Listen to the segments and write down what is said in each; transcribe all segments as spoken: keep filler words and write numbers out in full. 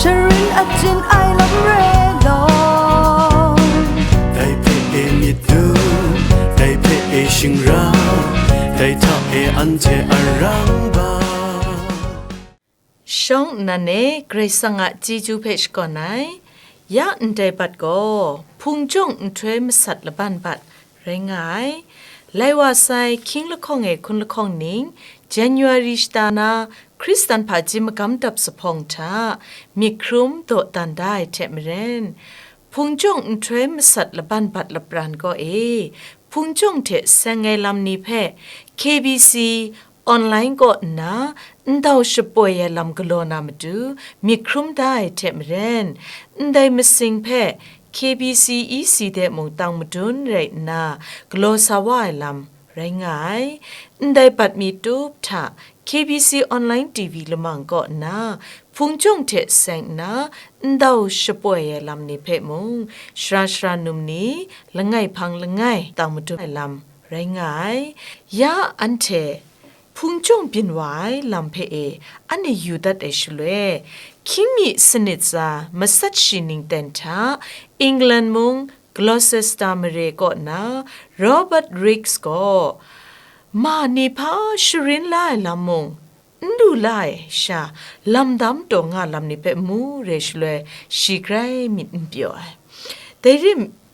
Sharin achyin ai lam re law. Dai hpe e myit dum, dai hpe e shingra, dai hta e anhte arang ba. Shawng nnan e Karai Kasang a chyeju hpe shakawn ai, ya ndai bat gaw hpung jawng nhtoi masat laban bat rai nga ai. Lai wa sai, hkying lahkawng e hkun lahkawng ning, January shata na, Hkristan hpaji magam dap zuphpawng hta myit hkrum dawdan da ai hte maren, hpung jawng nhtoi masat laban bat lapran kaw e, hpung jawng hte seng ai lam ni hpe K B C online kaw nna ndau shapoi ai lam galaw na matu myit hkrum da ai hte maren, ndai masing hpe K B C E C de mung tang madun rai nna galaw sa wa ai lam rai nga ai. Ndai bat mi tup hta K B C online T V lamang kaw nna, hpung jawng hte seng nna ndau shapoi ai lam ni hpe mung, shara shara num ni, langai hpang langai tang madun ai lam rai nga ai. Ya anhte hpung jawng byin wa ai lam hpe e, anhte yu dat ai shaloi, hkying mi sanit tsa masat shi ning ten hta, England mung, Gloucester mare kaw na Robert Raikes gaw, ma ni hpa sharin la ai lam mung, n lu la ai sha, lam dam taw nga lam ni hpe mu re shaloi, shi grai myit n pyaw ai. Dai ri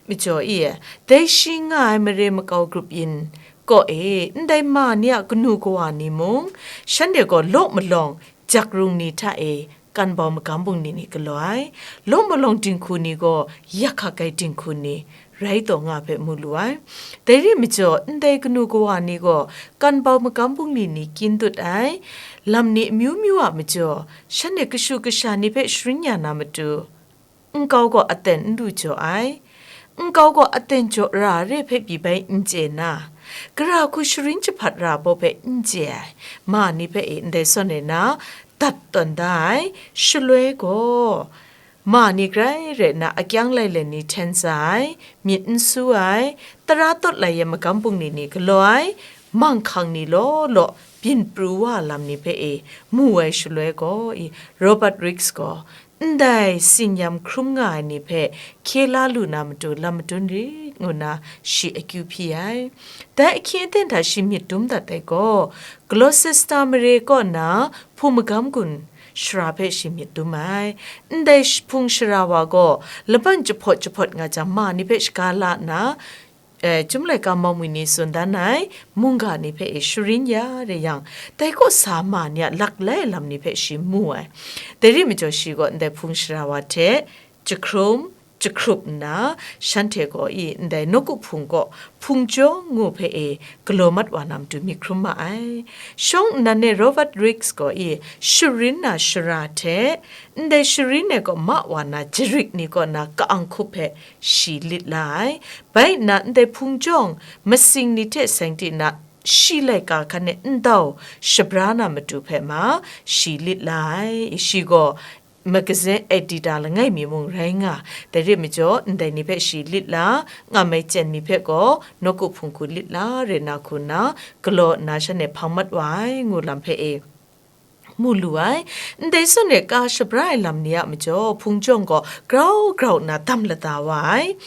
majaw e, dai shi nga ai mare makau grup yin kaw e, ndai ma ni a kanu kawa ni mung, shanhte gaw law malawng, jak rung ni hta e, kan bau magam bungli ni galaw ai, law malawng dinghku ni gaw yak hkak ai dinghku ni rai taw nga hpe mu lu ai. Dai ri majaw, ndai kanu kawa ni gaw kan bau magam bungli ni kyin dut ai, lam ni amyu myu a majaw, shanhte kashu kasha ni hpe sharin ya na matu, nkau gaw aten n lu jaw ai. Nkau gaw aten jaw ra re hpe pyi bai n chye na, gara hku sharin jahpat ra baw hpe n chye ai, ma ni hpe e ndai zawn e na, dat tawn da ai. Shaloi gaw, ma ni grai rai nna akyang lailai ni hten za ai, myit n su ai, tara tawt lai ai magam bungli ni galaw ai, manghkang ni law law byin pru wa lam ni hpe e mu ai shaloi gaw, i, Robert Raikes gaw, ndai tsin-yam hkrum nga ai ni hpe hkye la lu na matu lam madun rit ngu nna shi akyu hpyi ai. Dai ahkying aten hta shi myit dum dat ai gaw, Gloucester mare kaw na hpung magam gun shara hpe shi myit dum ai. Ndai sh-, hpung shara wa gaw laban jahpawt jahpawt nga jang, ma ni hpe shaga la nna, e, Chyum laika mau mi ni tsun dan ai mungga ni hpe e sharin ya re yang, dai kaw sa ma ni a lak lai lam ni hpe shi mu ai. Dai ri majaw, shi gaw ndai hpung shara wa hte jahkrum jahkrup nna, shanhte gaw i ndai nawku hpung kaw hpung jawng ngu hpe e galaw mat wa na matu myit hkrum ma ai. Shawng nnan e Robert Raikes gaw i sharin na shara hte, ndai sharin ai kaw ma wa na jarik ni kaw na ka-ang hkup hpe shi lit la ai. Bai nna, ndai hpung jawng masing ni hte seng di na, shi laika hkan e ndau shabra na matu hpe ma, shi lit la ai. Shi gaw magazine editor langai mi mung rai nga, dai ri majaw, ndai ni hpe shi lit la, ngam ai chyen mi hpe gaw nawku hpung hku lit la re na hku nna, galaw nna shan e hpang mat wa ai, ngu lam hpe e mu lu ai. Ndai zawn e ka shabra ai lam ni a majaw, hpung jawng gaw grau grau nna dam lada wa ai.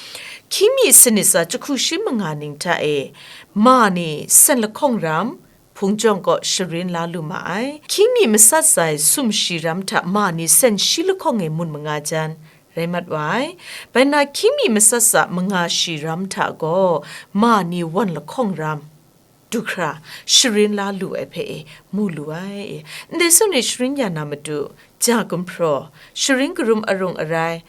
Hkying mi sanit tsa jahku shi manga ning hta e, ma ni sen lahkawng ram, hpung jawng kaw sharin la lu ma ai. Hkying mi masat tsa ai sumshi ram hta ma ni sen shi lahkawng e mun manga jan, rai mat wa ai. Bai nna, hkying mi masat tsa manga shi ram hta gaw, ma ni wan lahkawng ram, du hkra, sharin la lu ai hpe e mu lu ai. Ndai zawn e sharin ya na matu, ja gumhpraw, sharin karum arung arai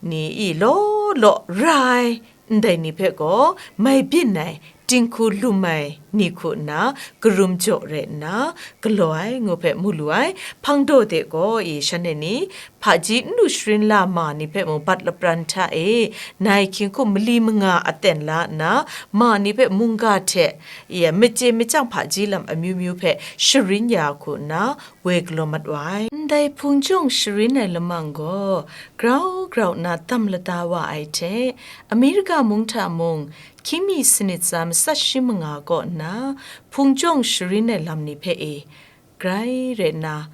ni i law law ra ai, ndai ni hpe gaw mai byin ai, dinghku lum ai ni hku nna, karum jaw rai nna, galaw ai ngu hpe mu lu ai. Hpang daw de gaw i shanhte ni, hpaji n lu sharin la ma ni hpe mung bat lapran hta e, nai hkying hkum mali manga aten la nna, ma ni hpe mungga hte, ya, machye machyang hpaji lam amyu myu hpe sharin ya hku nna, woi galaw mat wa ai. Ndai hpung jawng sharin ai lamang gaw grau grau nna dam lada wa ai hte, Amerika mung hta mung, hkying mi sanit tsa matsat shi manga kaw nna, hpung jawng sharin ai lam ni hpe e, grai rai nna,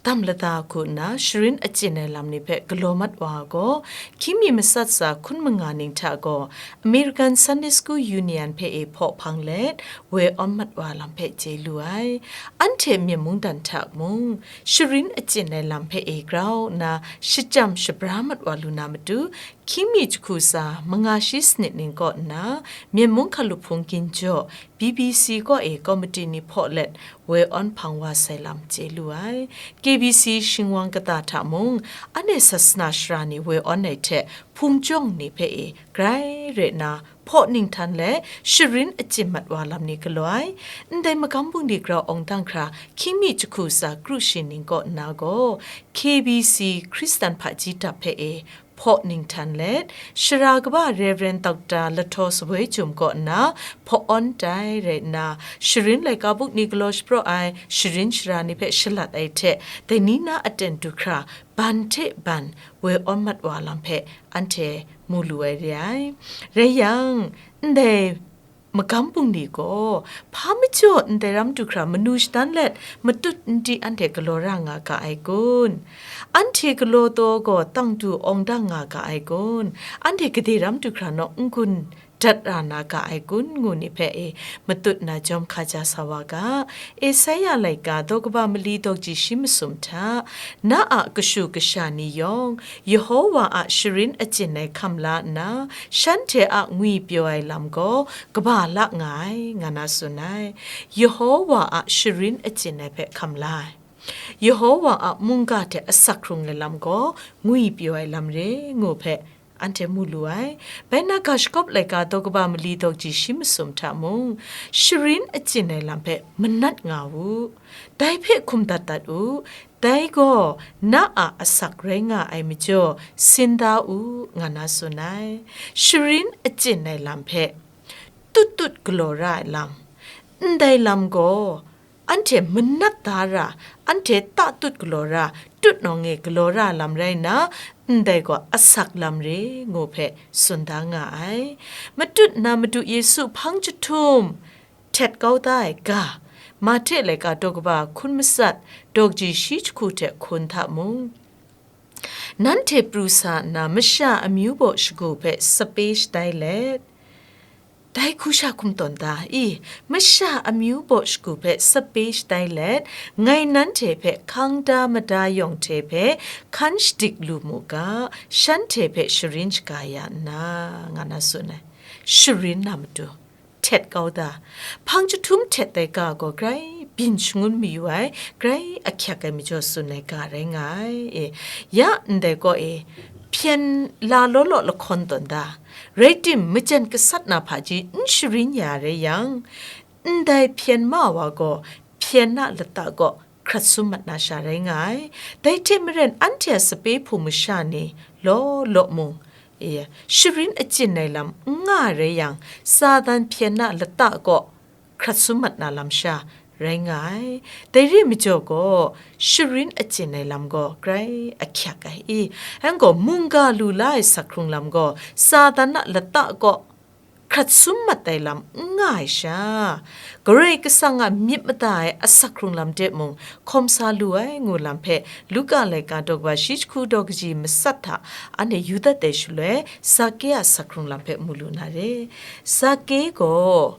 dam lada hku nna sharin achyin ai lam ni hpe galaw mat wa gaw, hkying mi matsat tsa hkun manga ning hta gaw American Sunday School Union hpe e hpaw hpang let, woi awn mat wa lam hpe chye lu ai. Anhte Myen mungdan hta mung, sharin achyin ai lam hpe e grau nna shachyam shabra mat wa lu na matu, hkying mi jahku tsa manga shi sanit ning kaw nna, Myen mung hkalup hpung ginjaw, B B C kaw e komiti ni hpaw let, woi awn hpang wa sai lam chye lu ai. K B C shingwang kata hta mung, anhte sasana shara ni woi awn ai hte, hpung chyawng ni hpe e grai re nna, hpaw ninghtan let, sharin achyin mat wa lam ni galaw ai. Ndai magam bungli grau awng dang hkra, hkying mi jahku tsa kru shi ning kaw nna gaw, K B C Hkristan hpaji dap hpe e, hpaw ninghtan let, Shara kaba Rev. Doctor Lahtaw Saboi Jum kaw nna hpaw awn tai rai nna, sharin laika buk ni galaw shapraw ai sharin shara ni hpe shalat ai hte, dai ni na aten du hkra, ban hte ban woi awn mat wa lam hpe anhte mu lu ai re ai. Rai yang, ndai magam bungli gaw, hpa majaw ndai ram du hkra manu shadan let matut n di anhte galaw ra nga ga ai kun? Anhte galaw taw gaw tang du awng dang nga ga ai kun? Anhte gade ram du hkra naw n-gun dat ra na ga ai kun? Ngu ni hpe e matut na jawm hkaja sa wa ga. Esaia laika daw kaba mali dawgji shi masum hta, na a kashu kasha ni yawng, Yehowa a sharin achyin ai hkam la nna, shanhte a ngwi pyaw ai lam gaw kaba la nga ai, nga na tsun ai. Yehowa a sharin achyin ai hpe hkam la ai. Yehowa a mungga hte asak hkrung ai lam gaw ngwi pyaw ai lam re, ngu hpe anhte mu lu ai. Bai na ga shakawp laika daw kaba mali dawgji shi masum hta mung, sharin achyin ai lam hpe manat nga u, dai hpe hkum dat dat u, dai gaw na a asak rai nga ai majaw, sin da u, nga na tsun ai. Sharin achyin ai lam hpe tut tut galaw ra ai lam, ndai lam gaw, anhte manat da ra, anhte ta tut galaw ra, tut nawng e galaw ra lam rai nna, ndai gaw asak lam re, ngu hpe tsun da nga ai. Matut na Madu Yesu hpang jahtum htet kau da ai ga, Mahte laika daw kaba hkun matsat, dawgji shi jahku hte hkun hta mung, nanhte pru sa nna, masha amyu baw shagu hpe sape shatai let, dai hku sha hkum tawn da, i, masha amyu baw shagu hpe sape shatai let, ngai nanhte hpe hkang da mada yawng hte hpe hkan shadik lu mu ga, shanhte hpe sharin shaga ya nna, nga na tsun ai. Sharin na matu htet kau da, hpang jahtum htet ai ga gaw grai byin shangun mayu ai, grai ahkyak ai majaw tsun ai ga rai nga ai. E, ya ndai gaw e, hpyen la law law lahkawn tawn da, rai tim, majan gasat na hpaji n sharin ya rai yang, ndai hpyen ma wa gaw, hpyen a lata gaw hkrat sum mat na sha rai nga ai. Dai hte maren, anhte a sape hpung masha ni law law mung, e, sharin achyin ai lam n nga ai rai yang, Satan hpyen a lata gaw hkrat sum mat na lam sha rai nga ai. Dai re ai majaw gaw, sharin achyin ai lam gaw grai ahkyak ai. I, yang gaw, mungga lu la ai asak hkrung lam gaw, Satan a lata gaw hkrat sum mat ai lam n nga ai sha, Karai Kasang a myit mada ai asak hkrung lam de mung hkawm sa lu ai, ngu lam hpe, Luka laika daw kaba shi jahku daw kaji matsat hta anhte yu dat ai shaloi, Zake a asak hkrung lam hpe mu lu na re. Zake gaw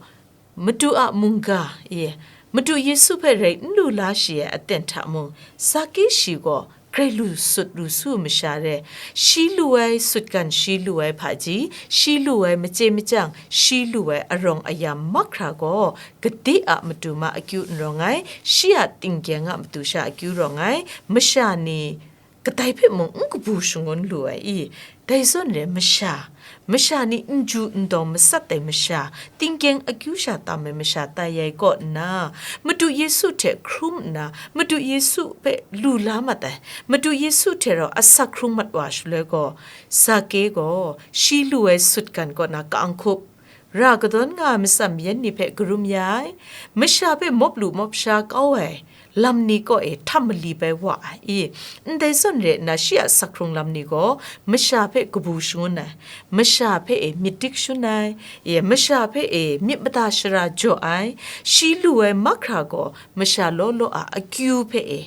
Madu a mungga, e, Madu Yesu hpe rai n lu la shi ai aten hta mung, Zake shi gaw grai lu sut lu su masha re, shi lu ai sutgan, shi lu ai hpaji, shi lu ai machye machyang, shi lu ai arawng ayam mahkra gaw, gade a matu ma akyu n rawng ai, shi a tinggyeng a matu sha akyu rawng ai, masha ni kadai hpe mung n kabu shangun lu ai i, dai zawn re masha, masha ni n ju n dawng matsat ai masha, tinggyeng akyu sha tam ai masha tai ai kaw nna, Madu Yesu hte hkrum nna, Madu Yesu hpe lu la mat ai, Madu Yesu hte rau asak hkrung mat wa shaloi gaw, Zake gaw shi lu ai sutgan kaw na ka-ang hkup, ra kadawn nga ai matsan mayan ni hpe karum ya ai, masha hpe mawp lu mawp sha kau ai lam ni kaw e htam mali bai wa ai i, ndai zawn re nna, shi a asak hkrung lam ni gaw masha hpe kabu shangun ai, masha hpe e myit dik shun ai, e, masha hpe e myit mada shara jaw ai, shi lu ai mahkra gaw masha law law a akyu hpe e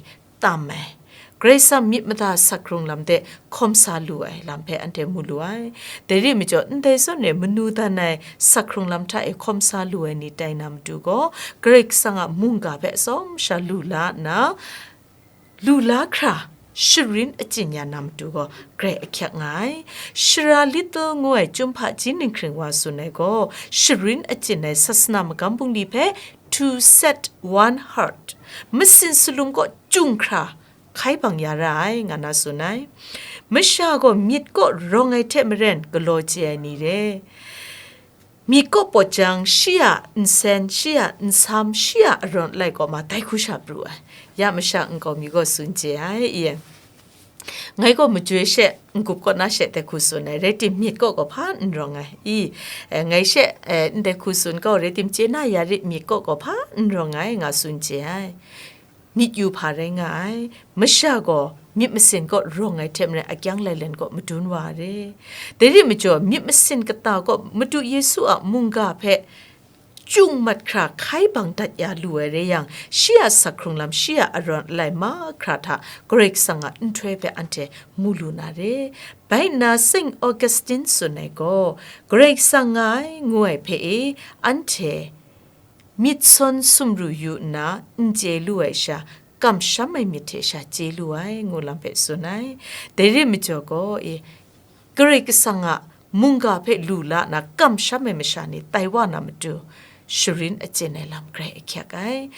tam ai, Karai Kasang myit mada sak hkrung lam de hkawm sa lu ai lam hpe anhte mu lu ai. Dai ri majaw, ndai zawn e manu dan ai sak hkrung lam hta e hkawm sa lu ai ni tai na matu gaw, Karai Kasang a mungga hpe atsawm sha lu la nna, lu la hkra sharin achyin ya na matu gaw grai ahkyak nga ai. Shara Little ngu ai chyum hpaji ninghkring wa tsun ai gaw, sharin achyin ai sasana magam bungli hpe two set one heart, masin salum kaw chyung hkra hkai bang ya ra ai, nga na tsun ai. Masha gaw myit kaw rawng ai hte maren galaw chye ai ni re. Myit kaw pawt jang, shi a nsen, shi a nsam, shi a arawn alai kaw ma dai hku sha pru ai. Ya masha nkau mi gaw tsun chye ai, i. Ngai gaw majoi she, n-gup kaw na she dai hku tsun ai, rai tim, myit kaw gaw hpa n rawng ai, i. Eh, ngai she, eh, ndai hku tsun kau, rai tim, chye na ya rit, myit kaw gaw hpa n rawng ai, nga tsun chye ai. Myit yu hpa rai nga ai. Masha gaw myit masin kaw rawng ai hte maren, akyang lailen kaw madun wa re. Dai ri majaw, myit masin kata kaw Madu Yesu a mungga hpe chyung mat hkra hkai bang dat ya lu ai rai yang, shi a sak hkrung lam, shi a arawn alai mahkra hta Karai Kasang a nhtoi hpe anhte mu lu na re. Bai nna, Saint Augustine tsun ai gaw, Karai Kasang nga ai ngu ai hpe e, anhte myit sawn sumru yu nna n chye lu ai sha, kamsham ai myit hte sha chye lu ai, ngu lam hpe tsun ai. Dai ri majaw gaw, e, Karai Kasang a mungga hpe lu la nna kamsham ai masha ni tai wa na matu, sharin achyin ai lam grai ahkyak ai.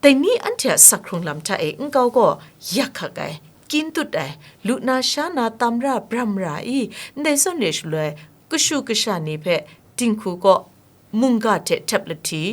Dai ni anhte a sak hkrung lam hta e nkau gaw yak hkak ai, kyin tut ai, lu na sha na, tam ra, bram ra i, ndai zawn re shaloi, kashu kasha ni hpe dinghku kaw mungga hte htep lahti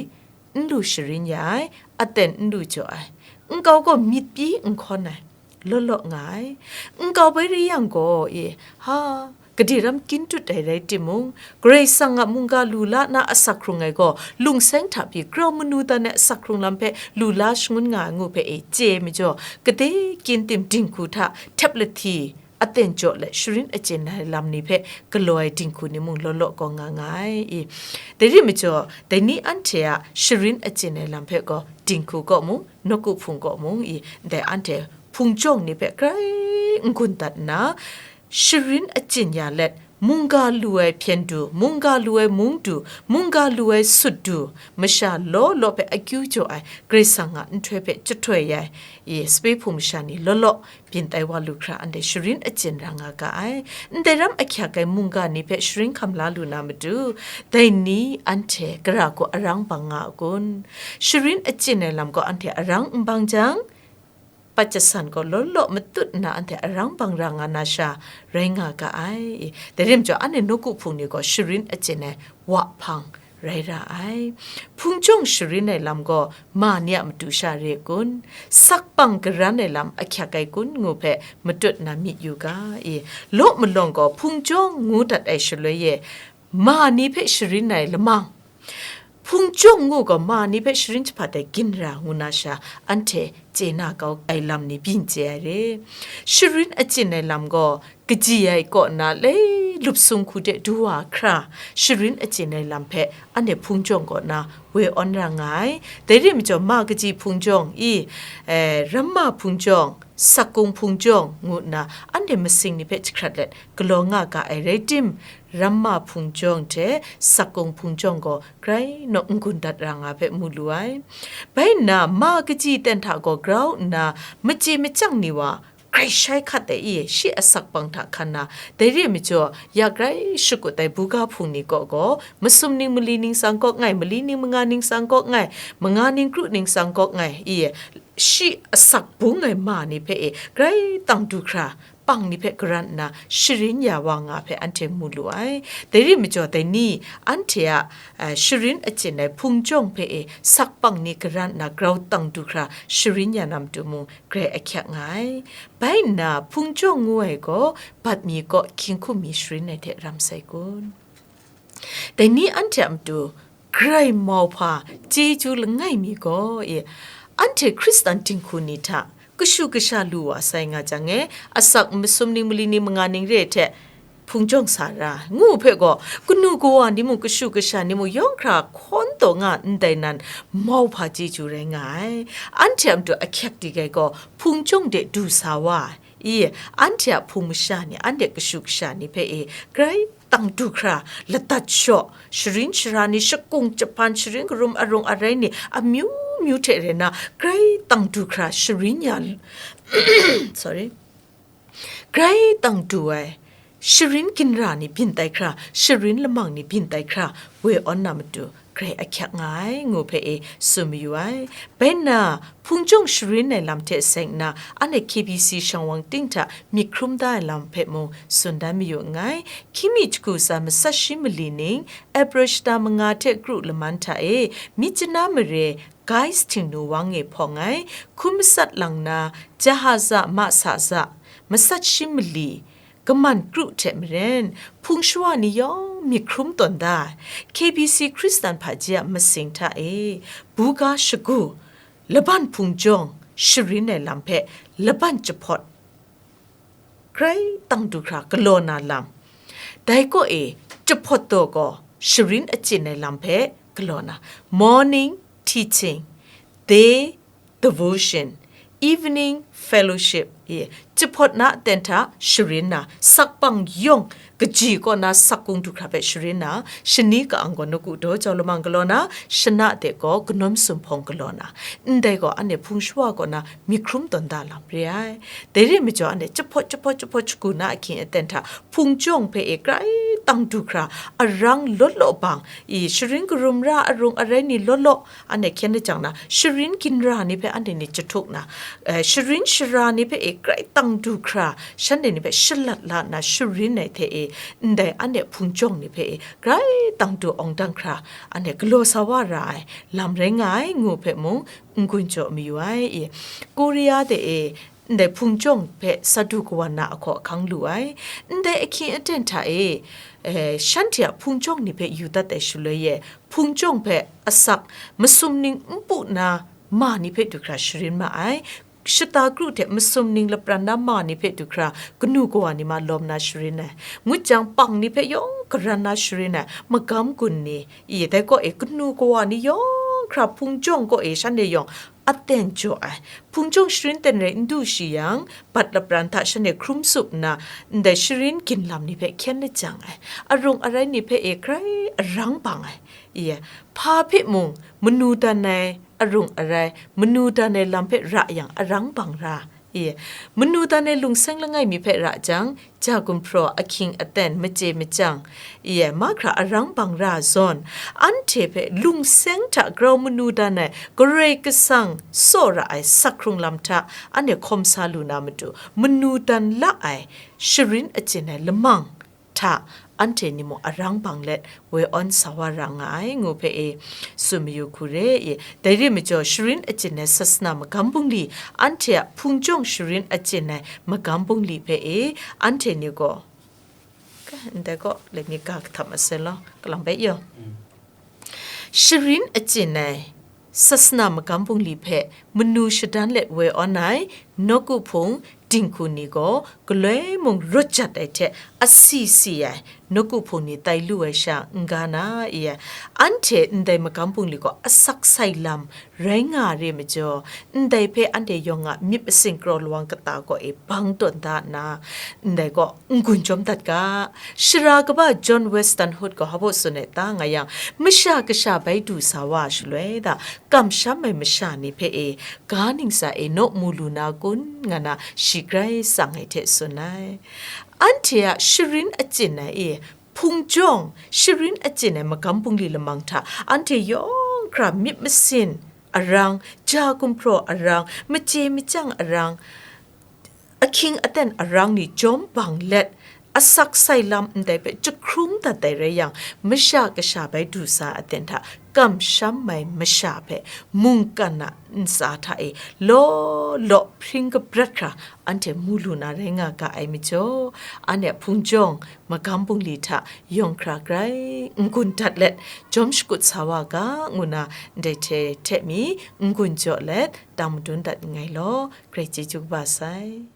n lu sharin ya ai, aten n lu jaw ai, nkau gaw myit pyi n hkawn ai, law law nga ai. Nkau bai re yang gaw, e, ha, gade ram kyin tut ai rai timung, Karai Kasang a mungga lu la na asak hkrung ai gaw, lungseng hta pyi grau manu dan ai asak hkrung lam hpe lu la shangun nga ai ngu hpe e chye ai majaw, gade kyin tim dinghku hta htep lahti, aten jaw let sharin achyin ai lam ni hpe galaw ai dinghku ni mung law law gaw nga nga ai i. Dai ri majaw, dai ni anhte a sharin achyin ai lam hpe gaw dinghku kaw mung, nawku hpung kaw mung i, ndai anhte hpung jawng ni hpe grai n-gun dat nna, sharin achyin ya let, mungga lu ai hpyen du, mungga lu ai mung du, mungga lu ai sut du, masha law law hpe akyu jaw ai Karai Kasang a nhtoi hpe jahtoi ai i, sape hpung masha ni law law byin tai wa lu hkra, anhte sharin achyin ra nga ga ai. Ndai ram ahkyak ai mungga ni hpe sharin hkam la lu na matu, dai ni anhte gara gaw arang bang nga a kun? Sharin achyin ai lam gaw anhte arang n bang jang, pat jasan gaw law law matut nna anhte arang bang ra nga na sha rai nga ga ai. Dai rim jaw, anhte nawku hpung ni gaw sharin achyin ai wa hpang rai ra ai. Hpung jawng sharin ai lam gaw ma ni a matu sha re kun? Sakpang karan ai lam ahkyak ai kun? Ngu hpe matut na myit yu ga i. Law malawng gaw hpung jawng ngu dat ai shaloi e, ma ni hpe sharin ai lamang, hpung jawng ngu gaw ma ni hpe sharin jahpat ai ginra ngu na sha, anhte chye na kau ai lam ni byin chye ai re. Sharin achyin ai lam gaw, kaji ai kaw na lei lup sung hku de du wa hkra, sharin achyin ai lam hpe anhte hpung jawng kaw na woi awn ra nga ai. Dai ri majaw, ma kaji hpung jawng i, eh, ramma hpung jawng, sakung hpung jawng ngu nna anhte masing ni hpe jahkrat let galaw nga ga ai rai tim, ramma hpung jawng hte sakung hpung jawng gaw grai naw n-gun dat ra nga hpe mu lu ai. Bai nna, ma kaji ten hta gaw grau nna, machye machyang ni wa, grai shai hkat ai i, shi asak pang hta hkan na, dai re ai majaw, ya grai shakut ai buga hpung ni kaw gaw, masum ning mali ningsang kaw ngai, mali ning manga ningsang kaw ngai, manga ning kru ningsang kaw ngai i, shi asak bung ai ma ni hpe e, grai tang du hkra, pang ni hpe karan nna, sharin ya wa nga hpe anhte mu lu ai. Dai re ai majaw, dai ni, anhte a, a, sharin achyin ai hpung jawng hpe e, sakpang ni karan nna grau tang du hkra sharin ya na matu mung, grai ahkyak nga ai. Bai nna, hpung jawng ngu ai gaw, bat mi kaw hkying hkum mi sharin ai hte ram sai kun? Dai ni anhte a matu, Karai mauhpa chyeju langai mi gaw e, anhte Hkristan dinghku ni hta kashu kasha lu wa sai nga jang e, asak masum ning mali ning manga ning re ai hte, hpung jawng sa ra, ngu hpe gaw, kanu kawa ni mung, kashu kasha ni mung, yawng hkra hkawn taw nga ndai nan, mauhpa chyeju rai nga ai. Anhte a matu ahkyek di gai gaw, hpung jawng de du sa wa, i, anhte a hpung masha ni, anhte kashu kasha ni hpe e, grai tang du hkra, ladat shaw, sharin shara ni, shakung jahpan, sharin karum arung arai ni, amyu myu hte rai na, grai tang du hkra, sharin ya, sorry, grai tang du ai, sharin ginra ni byin tai hkra, sharin lamang ni byin tai hkra, woi awn na matu, grai ahkyak nga ai, ngu hpe e tsun mayu ai. Bai nna, hpung jawng sharin ai lam hte seng nna, anhte K B C shang wang ting hta myit hkrum da ai lam hpe mung tsun dan mayu nngai. Hkying mi jahku tsa matsat shi mali ning, April shata manga hte kru laman hta e, Myitkyina mare, Gais htingnu wang e hpawng ai, hkun matsat lang na, Jahaza Masa Za, matsat shi mali, kaman kru hte maren, hpung shawa ni yawng myit hkrum tawn da ai, K B C Hkristan hpaji a masing hta e, buga shagu, laban hpung jawng sharin ai lam hpe laban jahpawt grai tang du hkra galaw na lam. Dai kaw e, jahpawt daw gaw sharin achyin ai lam hpe galaw na, morning teaching, day devotion, evening fellowship, ye, jahpawt na aten hta sharin na, sakbang yawng kaji kaw na sak kung du hkra hpe sharin na, shani ka-ang gaw nawku daw jau lamang galaw na, shana de gaw kanawn sumhpawng galaw na, ndai gaw anhte hpung shawa kaw na myit hkrum tawn da lam re ai. Dai re ai majaw, anhte jahpawt, jahpawt, jahpawt shagu na ahkying aten hta, hpung jawng hpe e grai tang du hkra, arang lawt law bang, i, sharin karum ra, arung arai ni lawt law, anhte hkyen lajang na, sharin ginra ni hpe anhte ni jahtuk na, eh, sharin shara ni hpe e grai tang du hkra, shanhte ni hpe shalat la nna sharin ai hte e, ndai anhte hpung jawng ni hpe e grai tang du awng dang hkra, anhte galaw sa wa ra ai lam rai nga ai, ngu hpe mung n-gun jaw mayu ai. I, Korea de e, ndai hpung jawng hpe Sadu kawan na ahkaw ahkang lu ai. Ndai ahkying aten hta e, eh, shanhte a hpung jawng ni hpe yu dat ai shaloi e, hpung jawng hpe asak masum ning npu na ma ni hpe du hkra sharin ma ai. Shata kru hte masum ning lapran na ma ni hpe du hkra kanu kawa ni ma lawm na sharin ai. Ngut jang, pang ni hpe yawng karan na sharin ai, magam gun ni, i, dai kaw e kanu kawa ni yawng hkra hpung jawng kaw e shanhte yawng aten jaw ai. Hpung jawng sharin ten rai n du shi yang, bat lapran hta shanhte hkrum tsup nna, ndai sharin ginlam ni hpe hkyen lajang ai. Arung arai ni hpe e grai arang bang ai. I, hpa hpe mung manu dan ai arung arai, manu dan ai lam hpe ra yang arang bang ra. I, manu dan ai lungseng langai mi hpe ra jang, ja gumhpraw ahkying aten machye machyang, i, mahkra arang bang ra zawn, anhte hpe lungseng hta grau manu dan ai Karai Kasang tsaw ra ai sak hkrung lam hta anhte hkawm sa lu na matu, manu dan la ai sharin achyin ai lamang hta anhte ni mung arang bang let woi awn sa wa ra nga ai, ngu hpe e tsun mayu hku re. I, dai re ai majaw, sharin achyin ai sasana magam bungli, anhte a hpung jawng sharin achyin ai magam bungli hpe e, anhte ni gaw, ka, ndai gaw, let me ga kahtap masai law, kalang bai yaw. Sharin achyin ai sasana magam bungli hpe manu shadan let woi awn ai nawku hpung dinghku ni gaw, galoi mung rawt jat ai hte asi si ai nawku hpung ni tai lu ai sha n-ga na i ai. Anhte ndai magam bungli gaw asak sai lam rai nga re ai majaw, ndai hpe anhte yawng a myit masin kraw lawang kata gaw e bang tawn da nna, ndai gaw n-gun jawm dat ga. Shara kaba John Westenholt gaw hpa baw tsun ai ta nga yang, masha kasha bai du sa wa shaloi da, kamsham ai masha ni hpe e, ga ntsa e naw mu lu na kun, nga na shi grai tsang ai hte tsun ai. Anhte a sharin achyin ai e, hpung jawng, sharin achyin ai magam bungli lamang hta, anhte yawng hkra myit masin arang, ja gumhpraw arang, machye machyang arang, ahkying aten arang ni jawm bang let, asak sai lam ndai hpe jahkrung dat ai rai yang, masha kasha bai du sa aten hta kamsham ai masha hpe mungkan a ntsa hta e law law hpring kabrat hkra anhte mu lu na rai nga ga ai majaw, anhte a hpung jawng magam bungli hta yawng hkra grai n-gun dat let, jawm shakut sa wa ga, ngu na ndai hte hte mi n-gun jaw let, dang madun dat nngai law, grai chyeju kaba sai.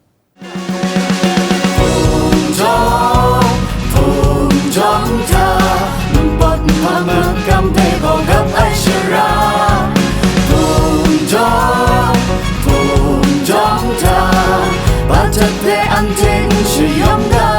Hpung jawng hta, npawt nhpa makam hpe bawgap ai shara. Hpung jawng, hpung jawng hta, ba htat hpe anhte n shayawm ga